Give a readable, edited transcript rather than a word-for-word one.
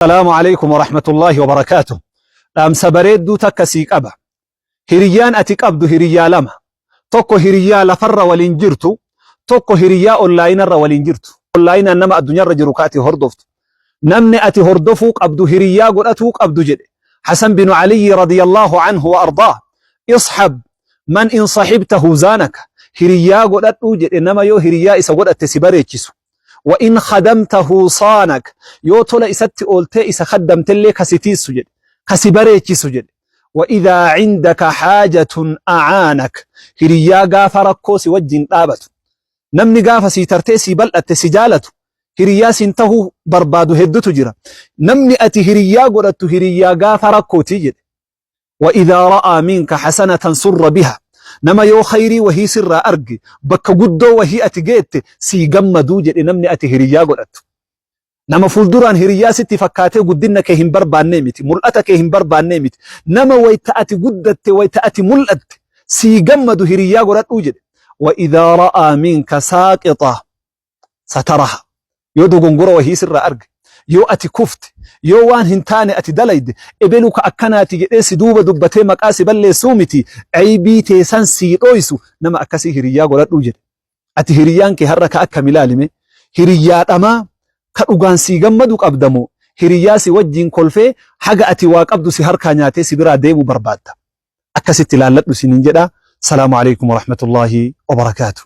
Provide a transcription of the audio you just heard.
Salaamu alaikum warahmatullaahi wabarakaatuh. Dhaamsa bareedduu takka sii qaba. Hiriyyaan ati qabdu hiriyyaa lama. Tokko hiriyyaa lafarra waliin jirtu, tokko hiriyyaa onlaayinarra waliin jirtu. Onlaayinaan nama addunyaarra jiru ka ati hordoftu. Namni ati hordofuu qabdu hiriyyaa godhatuu qabdu jedhe. Hasan binu Aliyyi radiyallahu anhu wa ardaa. Ishab man in sahibtahu zaanaka. Hiriyyaa godhadhuu jedhe nama yoo hiriyyaa isa godhatte si bareechisu. Wa in khadamtahu saanak, yoo tola isatti ooltee isa khaddamtellee ka si tiissu jedhe, ka si bareechisu jedhe. Wa idhaa cindaka haajatun a'aanak, hiriyyaa gaafa rakkoo si wajjin dhaabatu. Namni gaafa sii tartee sii bal'atte si jaalatu, hiriyyaa siin tahuu barbaadu heddutu jira. Namni ati hiriyyaa godhattu hiriyyaa gaafa rakkooti jedhe. Wa idhaa ra'aa minka hasanatan surra biha, nama yoo khayrii wahii sirraa arge, bakka guddoo wahii ati geette sii gammaduu jedhe namni ati hiriyyaa godhattu. Nama fuulduraan hiriyyaa sitti fakkaatee guddinna kee hin barbaannee miti, mul'ata kee hin barbaannee miti. Nama wayta ati guddatte, wayta ati mul'atte sii gammadu hiriyyaa godhadhuu jedhe. Wa idhaa ra'aa minka saaqixa sataraha, yoo dogongora wahii sirraa arge, yoo ati kufte, yoo waan hin taane ati dalayde, ebelu ka akkanaati jedhee si duuba dubbatee maqaa si balleessuu miti, aybii teesan sii dhoysu, nama akkasii hiriyyaa godhadhuu jedhe. Ati hiriyyaan kee har'a ka akkam ilaalime? Hiriyyaa dhamaa ka dhugaan sii gammadu qabdamoo hiriyyaa si wajjiin kolfee haga ati waa qabdu si harkaa nyaatee si biraa deemu barbaadda? Akkasitti ilaalladhu siniin jedha. Salaamu alaikum warahmatullaahi wabarakaatu.